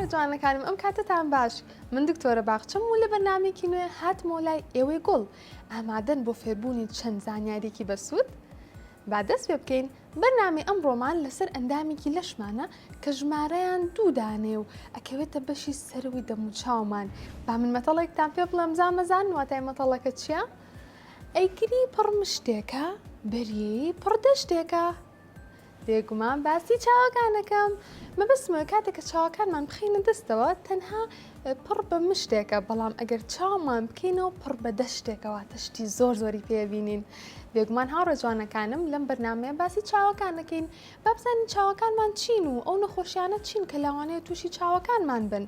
هاوڕێ جوانەکانم ئەم کاتەتان باش من دکتۆرە باخچەم و لە بەرنامەیەکی نوێ هاتمەوە لای ئێوەی گوڵ ئامادەن بۆ فێربوونی چەند زانیاریکی بەسوود با دەست پێ بکەین بەرنامەی ئەمڕۆمان لەسەر ئەندامێکی لەشمانە کە ژمارەیان دوو دانەیە و ئەکەوێتە بەشی سەرەوەی دەموچاومان با من مەتەڵێکتان پێ بڵێم زامەزان واتای مەتەڵەکە چییە؟ ئەیگری پڕ مشتێکە بەریەی پڕ دەشتێکە. بێگومان باسی چاوەکانەکەم مەبەستمە کاتێک کە چاوەکانمان بخەینە دەستەوە تەنها پڕ بە مشتێکە بەڵام ئەگەر چاومان بکەینەوە پڕ بە دەشتێکەوە تەشتی زۆر زۆری پێبینین بێگومان هاوڕێ جوانەکانم لەم بەرنمەیە باسی چاوەکانەکەین با بزانین چاوەکانمان چین و ئەو نەخۆشیانە چین کە لەوانەیە تووشی چاوەکانمان بن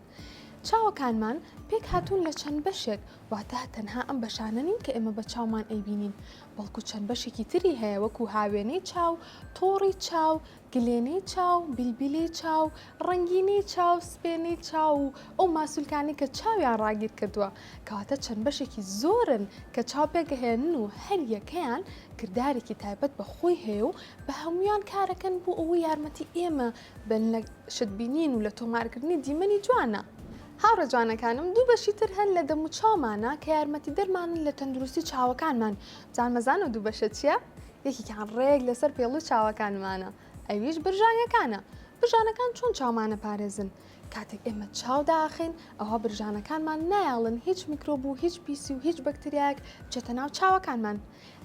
چاوەکانمان پێک هاتوون لە چەند بەشێک واتە تەنها ئەم بەشانە نین کە ئێمە بە چاومان ئەیبینین بەڵکو چەند بەشێکی تری هەیە وەکو هاوێنەی چاو، تۆڕی چاو، گلێنەی چاو، بیلبیلەی چاو، ڕەنگینەی چاو، سپێنەی چاو و ئەو ماسولکانەی کە چاویان ڕاگیر کردووە. کەواتە چەند بەشێکی زۆرن کە چاو پێکئەهێنن و هەر یەکەیان کردارێکی تایبەت بە خۆی هەیە و بە هەموویان کارەکەن بۆ ئەوەی یارمەتی ئێمە بن لە شت بینین و لە تۆمارکردنی دیمەنی جوانە. هاوڕێ جوانەکانم دوو بەشی تر هەن لە دەموچاومانا کە یارمەتیدەرمانن لە تەندروستی چاوەکانمان جا مەزانە ئەو دوو بەشە چیە؟ یەکێکیان ڕێک لەسەر پێڵوی چاوەکانمانە ئەویش برژانگەکانە برژانەکان چۆن چاومان ئەپارێزن؟ کاتێک ئێمە چاو دائەخەین ئەوا برژانەکانمان نایەڵن هیچ میکرۆب و هیچ پیسی و هیچ بەکتریایەک بچێتە ناو چاوەکانمان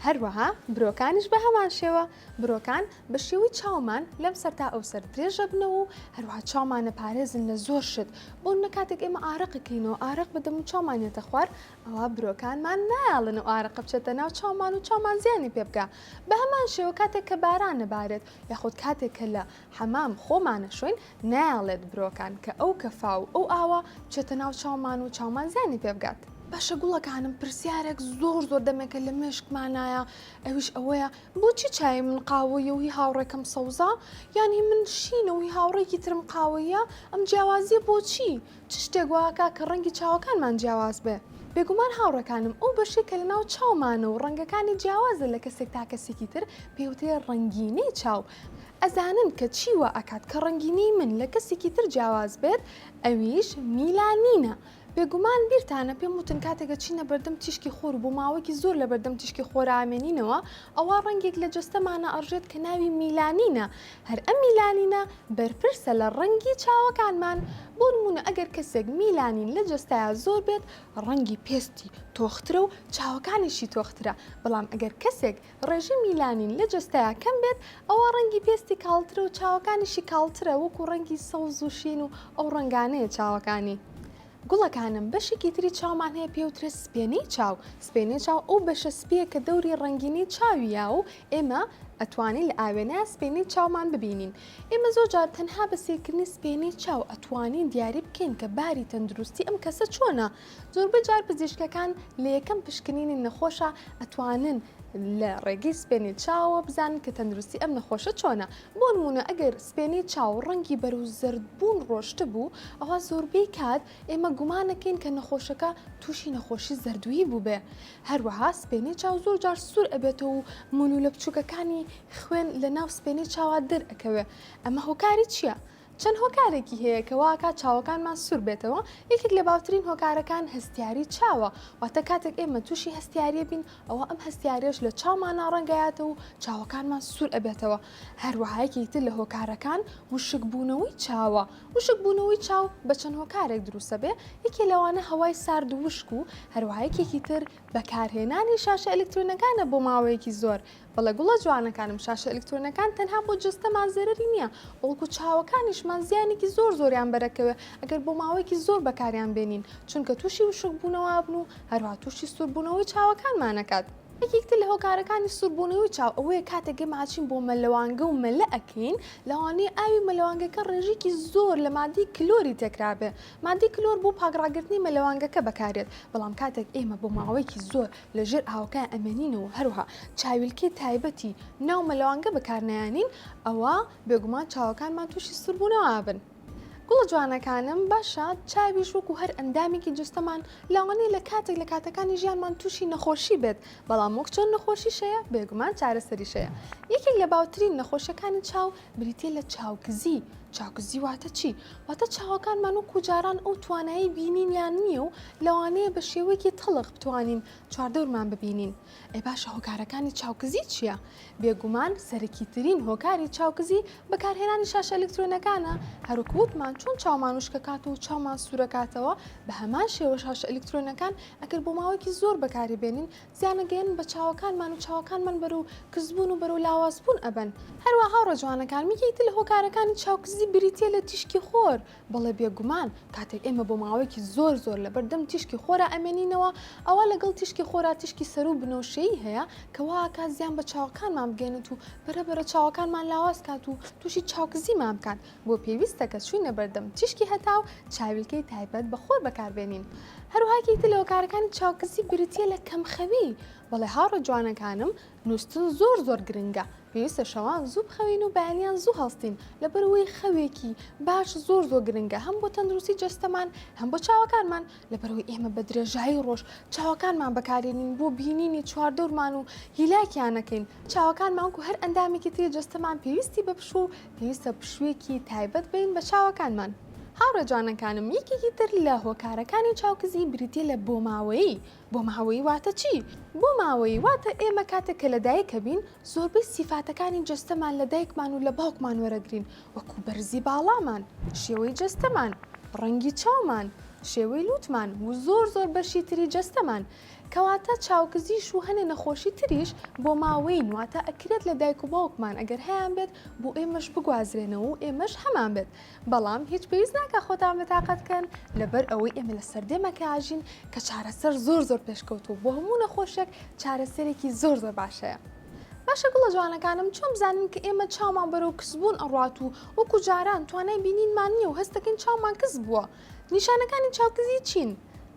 هەروەها برۆکانیش بە هەمان شێوە، برۆکان بە شێوەی چاومان لەم سەر تا ئەو سەر درێژ ئەبنەوە و هەروەها چاومان ئەپارێزن لە زۆر شت، بۆ نمونە کاتێک ئێمە ئارەق ئەکەینەوە ئارەق بە دەم و چاومان یەتە خوار ئەوا برۆکانمان نایەڵن ئەو ئارەقە بچێتە ناو چاومان و چاومان زیانی پێ بگا، بە هەمان شێوە کاتێک کە باران ئەبارێت یاخود کاتێک کە لە حەمام خۆمان ئەشۆین نایەڵێت برۆکان کە ئەو کەفا و ئەو ئاوە بچێتە ناو چاومان و چاومان زیانی پێ بگات. باشە گوڵەکانم پرسیارێک زۆر زۆر دەمێکە لە مێشکمانایە ئەویش ئەوەیە بۆچی چای من قاوەیە و هی هاوڕێکەم سەوزە یان هی من شینە و هی هاوڕێکی ترم قاوەیە ئەم جیاوازیە بۆچی چ شتێک واکا کە ڕەنگی چاوەکانمان جیاواز بێ بێگومان هاوڕێکانم ئەو بەشەی کە لەناو چاومانە و ڕەنگەکانی جیاوازە لە کەسێک تا کەسێکی تر پێوترێ ڕەنگینەی چاو ئەزانن کە چی وا ئەکات کە ڕەنگینەی من لە کەسێکی تر جیاواز بێت ئەویش میلانینە بێگومان بیرتانە پێم وتن کاتێک ئەچینە بەردەم تیشکی خۆر و بۆ ماوەیەکی زۆر لەبەردەم تیشکی خۆرا ئەمێنینەوە ئەوا ڕەنگێک لە جەستەمانا ئەڕژێت کە ناوی میلانینە هەر ئەم میلانینە بەرپرسە لە ڕەنگی چاوەکانمان بۆ نمونە ئەگەر کەسێک میلانین لە جەستەیا زۆر بێت ڕەنگی پێستی تۆخترە و چاوەکانیشی تۆخترە بەڵام ئەگەر کەسێک ڕێژەی میلانین لە جەستەیا کەم بێت ئەوا ڕەنگی پێستی کاڵترە و چاوەکانیشی کاڵترە وەکو ڕەنگی سەوز و شین و ئەو ڕەنگانەیە چاوەکانی. گوڵەکانم بەشێکی تری چاومان هەیە پێوترێت سپێنەی چاو، سپێنەی چاو ئەو بەشە سپییە کە دەوری ڕەنگینەی چاوی یا و ئێمە ئەتوانین لە ئاوێنەیا سپێنەی چاومان ببینین. ئێمە زۆر جار تەنها بە سەیرکردنی سپێنەی چاو ئەتوانین دیاری بکەین کە باری تەندروستی ئەم کەسە چۆنە، زۆربەی جار پزیشکەکان لە یەکەم پشکنینی نەخۆشا ئەتوانن لە ڕێگەی سپێنەی چاوەوە بزانن کە تەندروستی ئەم نەخۆشە چۆنە، بۆ نموونە ئەگەر سپێنەی چاو ڕەنگی بەرەو زەردبوون ڕۆشتبوو ئەوا زۆربەی کات ئێمە گومانەکەین کە نەخۆشەکە تووشی نەخۆشی زەردوویی بووبێ، هەروەها سپێنەی چاو زۆر جار سوور ئەبێتەوە و مولوولە بچووکەکانی خوێن لە ناو سپێنەی چاوا دەرئەکەوێ، ئەمە هۆکاری چییە؟ چەند هۆکارێکی هەیە کە واکات چاوەکانمان سوور بێتەوە، یەکێک لە باوترین هۆکارەکان هەستیاری چاوە، واتە کاتێک ئێمە تووشی هەستیاریە بین ئەوا ئەم هەستیاریەش لە چاومانا ڕەنگەیاتەوە و چاوەکانمان سوور ئەبێتەوە، هەروەها یەکێکی تر لە هۆکارەکان وشکبوونەوەی چاوە، وشکبوونەوەی چاو بە چەند هۆکارێک دروست ئەبێ، یەکێ لەوانە هەوای سارد و وشک و هەروەها یەکێکی تر بەکارهێنانی شاشە ئەلکترۆنەکانە بۆ ماوەیەکی زۆر، بەڵێ گوڵە جوانەکانم شاشە ئەلکترۆنەکان تەنها بۆ جەستەمان زەرەری نییە بەڵکو چاوەکانیشمان زیانێکی زۆر زۆریان بەرەکەوێ ئەگەر بۆ ماوەیەکی زۆر بەکاریان بێنین چونکە تووشی وشکبوونەوە ئەبن و هەروەها تووشی سووربوونەوەی چاوەکانمان ئەکات. یەکێک تر لە هۆکارەکانی سووربوونەوەی چاو ئەوەیە کاتێک ئێمە ئەچین بۆ مەلەوانگە و مەلە ئەکەین لەوانەیە ئاوی مەلەوانگەکە ڕێژەیەکی زۆر لە مادەی کلۆری تێکرابێ مادەی کلۆر بۆ پاکڕاگرتنی مەلەوانگەکە بەکارێت بەڵام کاتێک ئێمە بۆ ماوەیەکی زۆر لە ژێر ئاوەکە ئەمێنینەوە هەروەها چاویلکەی تایبەتی ناو مەلەوانگە بەکارنایەنین ئەوا بێگومان چاوەکانمان تووشی سووربوونەوە ئەبن. گوڵە جوانەکانم باشە چاویش وەکو هەر ئەندامێکی جەستەمان لەوانەیە لە کاتێک لە کاتەکانی ژیانمان تووشی نەخۆشی بێت بەڵام وەک چۆن نەخۆشیش هەیە بێگومان چارەسەریش هەیە یەکێک لە باوترین نەخۆشیەکانی چاو بریتیە لە چاوکزی. چاوکزی واتە چی؟ واتە چاوەکانمان وەکو جاران ئەو توانایی بینینیان نییە و لەوانەیە بە شێوەیەکی تەڵخ بتوانین چواردەورمان ببینین. ئەی باشە هۆکارەکانی چاوکزی چییە؟ بێگومان سەرەکیترین هۆکاری چاوکزی بەکارهێنانی شاشە ئەلکترۆنەکانە، هەروەک وتمان چۆن چاومان وشکەکات و چاومان سوورەکاتەوە، بە هەمان شێوە شاشە ئەلکترۆنەکان ئەگەر بۆ ماوەیەکی زۆر بەکاری بێنین زیانەگەیەنن بە چاوەکانمان و چاوەکانمان بەرەو کزبوون و بەرەو لاوازبوون ئەبەن. هەروەها هاوڕێ جوانەکانم یەکێکی تر لە هۆکارەکانی چاوکزی بریتییە لە تیشکی خۆر، بەڵێ بێگومان کاتێک ئێمە بۆ ماوەیەکی زۆر زۆر لەبەر دەم تیشکی خۆرا ئەمێنینەوە ئەوا لەگەڵ تیشکی خۆرا تیشکی سەروو بنەوشەیی هەیە کە وا ئەکات زیان بە چاوەکانمان بگەیەنێت و بەرە بەرە چاوەکانمان لاواز کات و تووشی چاوکزیمان بکات بۆ پێویستە کە چووینە بەردەم تیشکی هەتاو چاویلکەی تایبەت بە خۆر بەکاربێنین هەروەها یەکێکی تر لە هۆکارەکانی چاوکزی بریتییە لە کەمخەوی بەڵێ هاوڕێ جوانەکانم نووستن زۆر زۆر گرنگە پێویستە شەوان زوو بخەوین و بەیانیان زوو هەڵستین، لەبەرئەوەی خەوێکی باش زۆر زۆر گرنگە هەم بۆ تەندروستی جەستەمان هەم بۆ چاوەکانمان، لەبەرئەوەی ئێمە بە درێژایی ڕۆژ چاوەکانمان بەکارێنین بۆ بینینی چواردەورمان و هیلاکیان نەکەین، چاوەکانمان وەکو هەر ئەندامێکی تری جەستەمان پێویستی بە پشوو و پێویستە پشوویەکی تایبەت بەین بە چاوەکانمان. هاوڕێ جوانەکانم یەکێکی تر لە هۆکارەکانی چاوکزی بریتیە لە بۆماوەیی، بۆماوەیی واتە چی؟ بۆماوەیی واتە ئێمە کاتێک کە لەدایک ئەبین زۆربەی سیفاتەکانی جەستەمان لە دایکمان و لە باوکمان وەرەگرین وەکو بەرزی باڵامان، شێوەی جەستەمان، ڕەنگی چاومان، شێوەی لوتمان و زۆر زۆر بەشی تری جەستەمان. کەواتە چاوکزیش و هەنێ نەخۆشی تریش بۆماوەیین واتە ئەکرێت لە دایک و باوکمان ئەگەر هەیان بێت بۆ ئێمەش بگوازرێنەوە و ئێمەش هەمان بێت. بەڵام هیچ پێویست ناکا خۆتان بێتاقەت کەن لەبەر ئەوەی ئێمە لە سەردەمێکا ئەژین کە چارەسەر زۆر زۆر پێشکەوتووە بۆ هەموو نەخۆشێک چارەسەرێکی زۆر زۆر باش هەیە. باشە گوڵە جوانەکانم چۆن بزانین کە ئێمە چاومان بەرەو کزبوون ئەڕوات و وەکو جاران توانای بینینمان نییە و هەست دەکەین چاومان کز بووە نیشانەکانی چاوکزی چین؟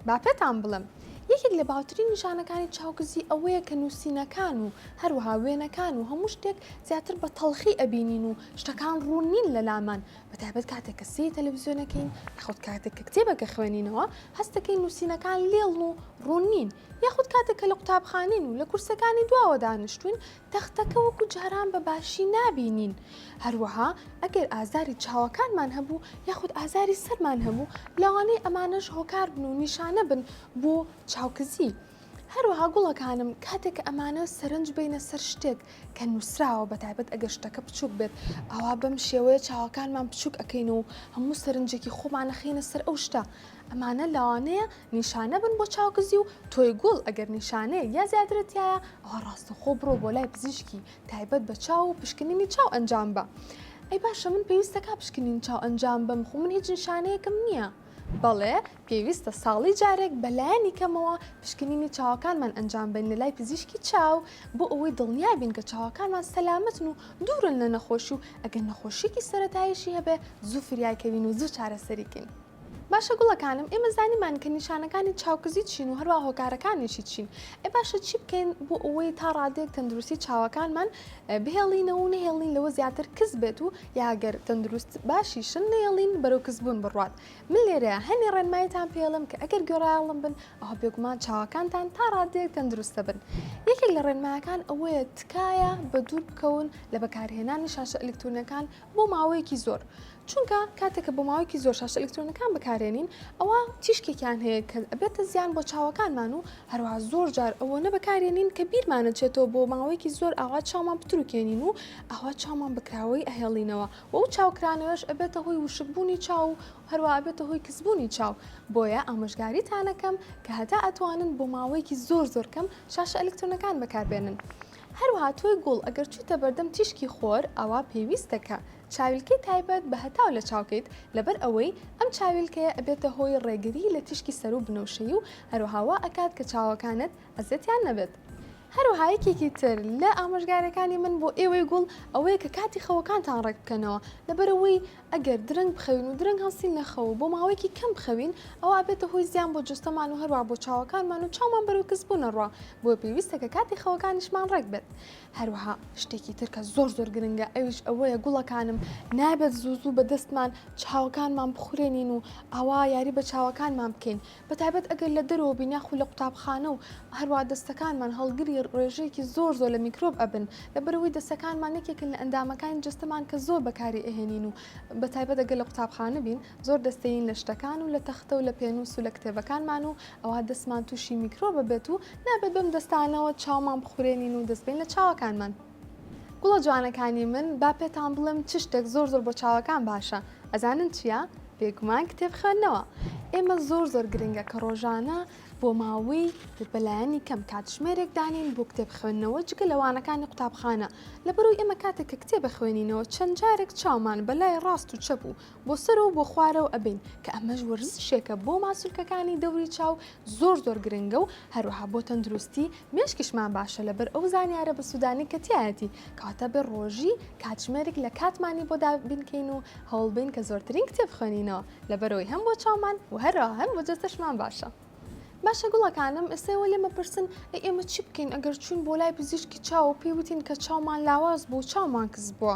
با پێتان بڵێم یەکێک لە باوترین نیشانەکانی چاوکزی ئەوەیە کە نووسینەکان و هەروەها وێنەکان و هەموو شتێک زیاتر بە تەڵخی ئەبینین و شتەکان ڕوون نین لە لامان بەتایبەت کاتێک کە سەیری تەلەڤیزیۆنەکەین یاخود کاتێک کە کتێبەکە خوێنینەوە هەست دەکەین نووسینەکان لێڵن و ڕوون نین یاخود کاتێک کە لە قوتابخانەین و لە کورسەکانی دواوە دانیشتوین تەختەکە وەکو جاران بە باشی نابینین هەروەها ئەگەر ئازاری چاوەکانمان هەبوو یاخود ئازاری سەرمان هەبوو لەوانەیە ئەمانەش هۆکار بن و نیشانە بن بۆ چاوکزی. هەروەها گوڵەکانم کاتێک کە ئەمانە سەرنج بینە سەر شتێک کە نووسراوە بەتایبەت ئەگەر شتەکە بچووک بێت ئەوا بەم شێوەیە چاوەکانمان بچووک ئەکەین و هەموو سەرنجێکی خۆمان ئەخەینە سەر ئەو شتە ئەمانە لەوانەیە نیشانە بن بۆ چاوکزی و تۆی گوڵ ئەگەر نیشانەیەک یا زیاترت تیایە ئەوا ڕاستەوخۆ بڕۆ بۆ لای پزیشکی تایبەت بە چاو و پشکنینی چاو ئەنجام بە ئەی باشە من پێویستەکا پشکنین چاو ئەنجام بەم خۆ من هیچ نیشانەیەکم نییە بەڵێ، پێویستە ساڵی جارێک بە لایەنی کەمەوە پشکنینی چاوەکانمان ئەنجام بەین لە لای پزیشکی چاو بۆ ئەوەی دڵنیا بین کە چاوەکانمان سەلامەتن و دوورن لە نەخۆشی و ئەگەر نەخۆشیەکی سەرەتاییشی هەبێ زوو فریای کەوین و زوو چارەسەری کەین. باشە گوڵەکانم ئێمە زانیمان کە نیشانەکانی چاوکزی چین و هەروەها هۆکارەکانیشی چین ئەی باشە چی بکەین بۆ ئەوەی تا ڕادەیەک تەندروستی چاوەکانمان بهێڵینەوە و نەهێڵین لەوە زیاتر کز بێت و یا گەر تەندروست باشیشن نەیەڵین بەرەو کزبوون بڕوات من لێرەیا هەنێ ڕێنماییتان پێڵێم کە ئەگەر گوێڕایەڵم بن ئەوا بێگومان چاوەکانتان تا ڕادەیەک تەندروستە بن یەکێک لە ڕێنمایەکان ئەوەیە تکایە بە دوور بکەون لە بەکارهێنانی شاشە ئەلکترۆنیەکان بۆ ماوەیەکی زۆر چونکە کاتێک کە بۆ ماوەیەکی زۆر شاشە ئەلکترۆنەکان بەکارێنین ئەوا تیشکێکیان هەیە کە ئەبێتە زیان بۆ چاوەکانمان و هەروەها زۆر جار ئەوەنە بەکارێنین کە بیرمانە چێتەوە بۆ ماوەیەکی زۆر ئاوا چاومان بتروکێنین و ئاوا چاومان بەکراوەی ئەهێڵینەوە و ئەو چاوکرانەوەش ئەبێتە هۆی وشکبوونی چاو و هەروەها ئەبێتە هۆی کزبوونی چاو بۆیە ئامۆژگاریتانەکەم کە هەتا ئەتوانن بۆ ماوەیەکی زۆر زۆر کەم شاشە ئەلکترۆنەکان بەکاربێنن هەروەها تۆی گوڵ ئەگەر چوویتە بەردەم تیشکی خۆر ئەوا پێویستە کە چاویلکەی تایبەت بە هەتاو لە چاوکەیت لەبەر ئەوەی ئەم چاویلکەیە ئەبێتە هۆی ڕێگری لە تیشکی سەروو بنەوشەیی و هەروەها وا ئەکات کە چاوەکانت ئەزیەتیان نەبێت. هەروەها یەکێکی تر لە ئامۆژگاریەکانی من بۆ ئێوەی گوڵ ئەوەیە کە کاتی خەوەکانتان ڕێک بکەنەوە لەبەرئەوەی ئەگەر درەنگ بخەوین و درەنگ هەڵسین لە خەو و بۆ ماوەیەکی کەم بخەوین ئەوا ئەبێتە هۆی زیان بۆ جەستەمان و هەروەها بۆ چاوەکانمان و چاومان بەرەو کزبوون ئەڕوا بۆیە پێویستە کە کاتی خەوەکانیشمان ڕێک بێت. هەروەها شتێکی تر کە زۆر زۆر گرنگە ئەویش ئەوەیە گوڵەکانم نابێت زوو زوو بە دەستمان چاوەکانمان بخورێنین و ئاوا یاری بە چاوەکانمان بکەین بە تایبەت ئەگەر لە دەرەوە بین یاخود لە قوتابخانە و هەروە دەستەکانمان هەڵگری. ڕێژەیەکی زۆر زۆر لە میکرۆب ئەبن لەبەرئەوەی دەستەکانمان یەکێکن لە ئەندامەکانی جەستەمان کە زۆر بەکاری ئەهێنین و بەتایبەت ئەگەر لە قوتابخانە بین زۆر دەستەین لە شتەکان و لە تەختە و لە پێنووس و لە کتێبەکانمان و ئەوا دەستمان تووشی میکرۆب ئەبێت و نابێت بەم دەستانەوە چاومان بخورێنین و دەست بەین لە چاوەکانمان. گوڵە جوانەکانی من با پێتان بڵێم چ شتێک زۆر زۆر بۆ چاوەکان باشە ئەزانن چییە؟ بێگومان کتێب خوێندنەوە. ئێمە زۆر زۆر گرنگە کە ڕۆژانە بۆ ماوەی بەلایەنی کەم کاتژمێرێک دانێین بۆ کتێب خوێندنەوە جگە لە وانەکانی قوتابخانە لەبەرئەوەی ئێمە کاتێک کە کتێب ئەخوێنینەوە چەند جارێک چاومان بە لای ڕاست و چەپ و بۆ سەرەوە و بۆ خوارەوە ئەبەین کە ئەمەش وەرزشێکە بۆ ماسولکەکانی دەوری چاو زۆر زۆر گرنگە و هەروەها بۆ تەندروستی مێشکیشمان باشە لەبەر ئەو زانیارە بەسوودانەی کە تیایەتی کەواتە بێ ڕۆژی کاتژمێرێک لە کاتمانی بۆ دابینکەین و هەوڵبەین کە زۆرترین کتێب بخوێنینەوە لەبەرئەوەی هەم بۆ چاومان و هەروەها هەم بۆ جەستەشمان باشە. باشە گوڵەکانم ئێستا ئێوە لێم ئەپرسن ئەی ئێمە چی بکەین ئەگەر چووین بۆ لای پزیشکی چاو و پێی وتین کە چاومان لاواز بوو و چاومان کز بووە؟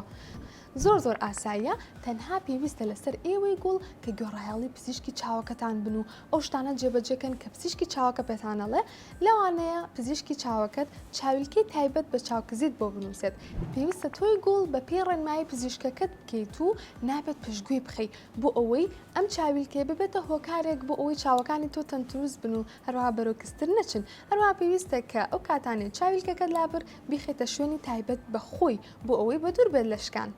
زۆر زۆر ئاساییە تەنها پێویستە لەسەر ئێوەی گوڵ کە گوێڕایەڵی پزیشکی چاوەکەتان بن و ئەو شتانە جێبەجێکەن کە پزیشکی چاوەکە پێتان ئەڵێ لەوانەیە پزیشکی چاوەکەت چاویلکەی تایبەت بە چاوکزیت بۆ بنووسێت پێویستە تۆی گوڵ بە پێی ڕێنمایی پزیشکەکەت بکەیت و نابێت پشتگوێی بخەی بۆ ئەوەی ئەم چاویلکەیە ببێتە هۆکارێک بۆ ئەوەی چاوەکانی تۆ تەندروست بن و هەروەها بەرەو کزتر نەچن، هەروەها پێویستە کە ئەو کاتانەی چاویلکەکەت لابرد بیخەیتە شوێنی تایبەت بە خۆی بۆ ئەوەی بەدوور بێت لە شکان.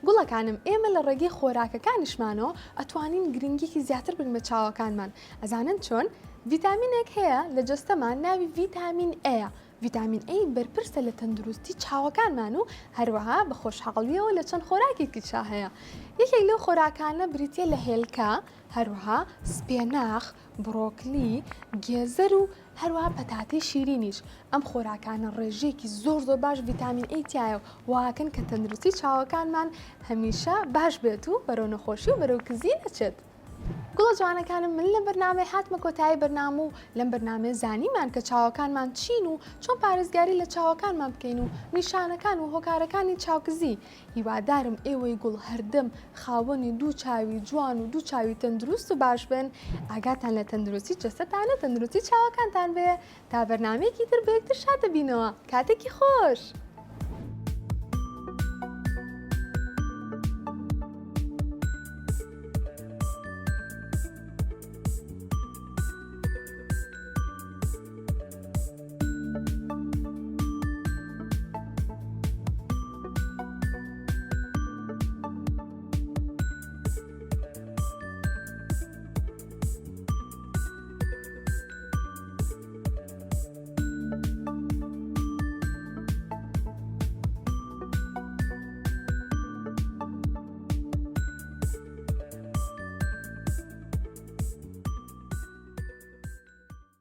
گوڵەکانم ئێمە لە ڕێگەی خۆراکەکانیشمانەوە ئەتوانین گرنگیەکی زیاتر بدەین بە چاوەکانمان ئەزانن چۆن؟ ڤیتامینێک هەیە لە جەستەمان ناوی ڤیتامین A یە ڤیتامین A بەرپرسە لە تەندروستی چاوەکانمان و هەروەها بە خۆشحاڵییەوە لە چەند خۆراکێکیشا هەیە. یەکێک لەو خۆراکانە بریتییە لە هێلکە، هەروەها سپێناخ، بڕۆکلی، گێزەر و هەروەها پەتاتەی شیرینیش. ئەم خۆراکانە ڕێژەیەکی زۆر زۆر باش ڤیتامین A تیایە و واکەن کە تەندروستی چاوەکانمان هەمیشە باش بێت و بەرەو نەخۆشی و بەرەو کزی نەچێت. گوڵە جوانەکانم من لەم بەرنامەی هاتمە کۆتایی بەرنامە و لەم بەرنامەیە زانیمان کە چاوەکانمان چین و چۆن پارێزگاری لە چاوەکانمان بکەین و نیشانەکان و هۆکارەکانی چاوکزی هیوادارم ئێوەی گوڵ هەردەم خاوەنی دوو چاوی جوان و دوو چاوی تەندروست و باش بن ئاگاتان لە تەندروستی جەستەتان و تەندروستی چاوەکانتان بێ تا بەرنامەیەکی تر بە یەکتر شاد دەبینەوە کاتێکی خۆش.